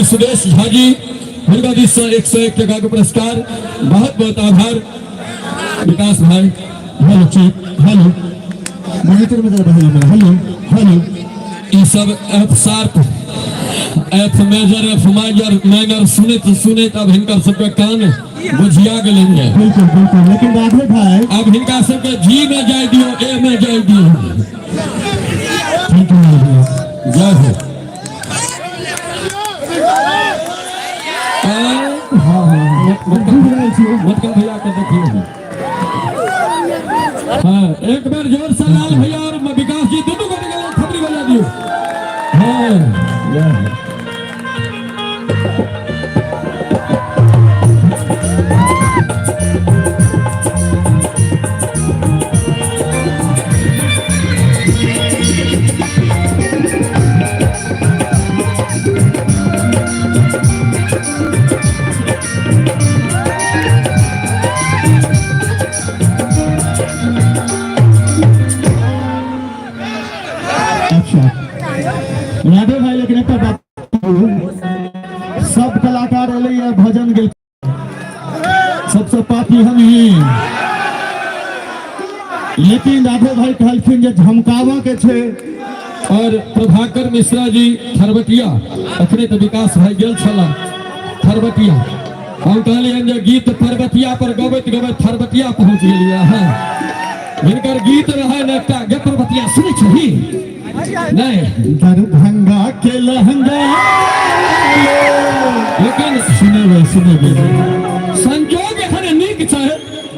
भाई सुदेश झा जी हुनका दिस से 101 टका के पुरस्कार, बहुत बहुत आभार विकास भाई। हेलो चेक, हेलो मॉनिटर में जरा बदल मेरा, हेलो हेलो। ई सब F sharp, F major, F minor minor सुनैत सुनैत अब हिनकर सबके कान बुझिया गेलनि ये। बिल्कुल बिल्कुल, लेकिन राधे भाई अब हिनका सबके जी में जाय दियो, ए में जाय दियो। Thank you भैया। जय हो। हाँ हाँ, बुझ रहल छी। मोटका भैया के देखिए। हाँ, एक बार जोर से लाल भैया और विकास जी दोनों को निकालो, खबरी बजा दियो। हाँ, जय हो। अच्छा राधे भाई, लेकिन एक बात कहू, सब कलाकार एलै है भजन गेल, सबसे पापी हम ही, लेकिन राधे भाई कहलखिन जे झमकावा के छै। और प्रभाकर मिश्रा जी थरबटिया, अखने तो विकास भाई गेल छला थरबटिया, हम कहलियनि जे गीत पर्वतिया पर गबैत गबैत थरबटिया पहुंच गेलियै हँ। हिनकर गीत रहै ने एकटा गे पर्वतिया सुनै छही नहीं दरभंगा के लहंगा, लेकिन सुनेबै सुनेबै। संजोग एखन नीक छै,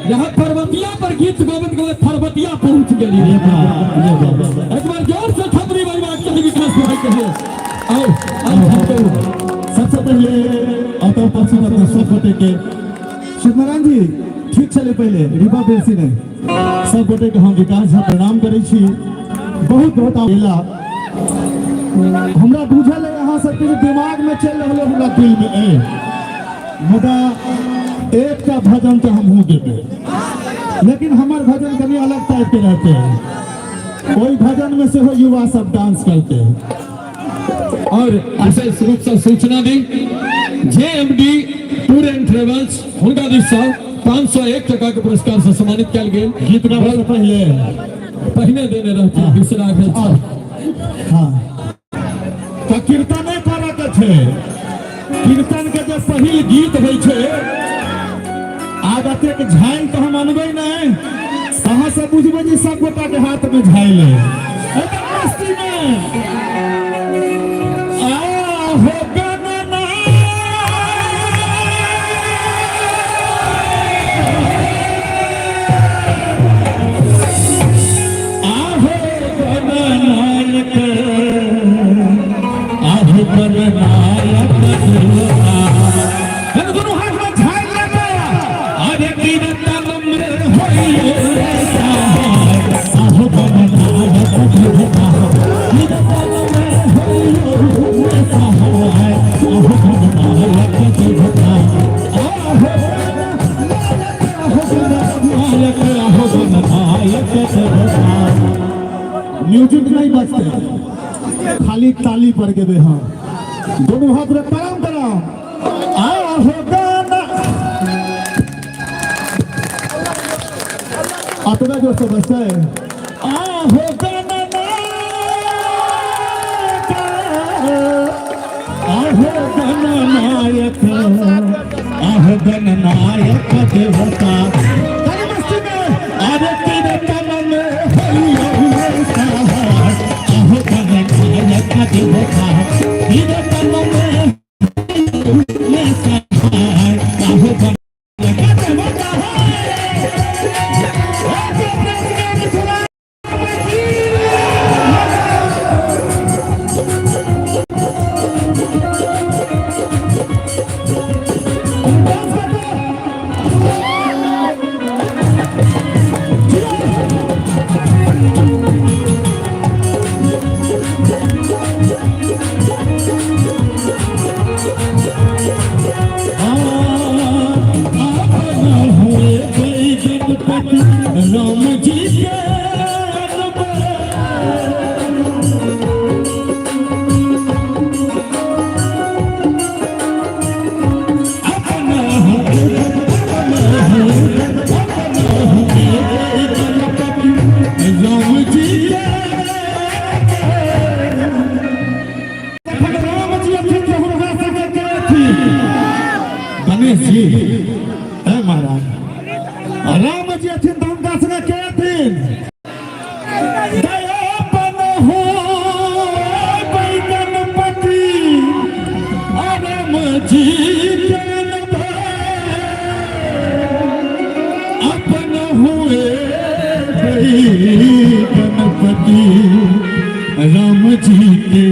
जहाँ पर्वतिया पर गीत गबैत गबैत थरबतिया पहुंच गेलियै। ये बात, ये बात। एक बार जोर से थपड़ी बजबाक चाही विकास भाई के लिए। आओ आओ थपड़ू। सबसे पहले अतः उपस्थित अपने सब गोटे के, शिवनारायण जी ठीक छलै पहले रिबा बेसी नहीं, सब गोटे के हम विकास झा प्रणाम करै छी। बहुत बहुत आबेला हमरा बुझल है अहाँ सबके जे दिमाग में चलि रहल है हमरा दिल में ए, मुदा एकटा भजन तो हमहूँ देबै, लेकिन हमर भजन कनि अलग टाइप के रहते हैं। ओहि भजन में सेहो युवा सब डांस करते हैं। और विशेष रूप से सूचना दी, J M D tour and travels हुनका दिस से 501 टका के पुरस्कार से सम्मानित कयल गेल। गीत गाबै से पहिले पहिने देने रहथिन, बिसरा गेल छल। हाँ, तऽ कीर्तने करऽ के छै। कीर्तन के जे पहिल गीत होइ छै, आब एतेक झाइल तऽ हम अनबै नहि, अहाँ सब बुझबै जे सब गोटा के हाथ में झाइल है। एकदम मस्ती में आहो गणना, आहो गणनायक, आहो गणनायक देवता। हम दोनों हाथ में झाइल लेके, अरे कीर्तन में होइए सहाय। आहो गणनायक देवता, कीर्तन में होइए सहाय। आहो गणनायक देवता, आहो गणनायक, आहो गणनायक देवता। म्यूजिक नहीं बजते, खाली ताली पर गेबे। हाँ, दोनों हाथ में परम परम आहो गाना अतना जो से बजते है। आहो गाना, आहो गणनायक, आहो गणनायक देवता। अरे मस्ती में, अरे तेरे तन में होइयो सहाय। आहो गणनायक देवता, तेरे तन में होइयो सहाय। आहो गणनायक देवता। तखन राम जी अथिन तऽ हुनका संगे के अथिन? गणेश जी। हे महाराज, राम जी अथिन तऽ हुनका संगे के अथिन? दयापन हो गणपति, राम जी के अपन हुए गणपति, राम जी के।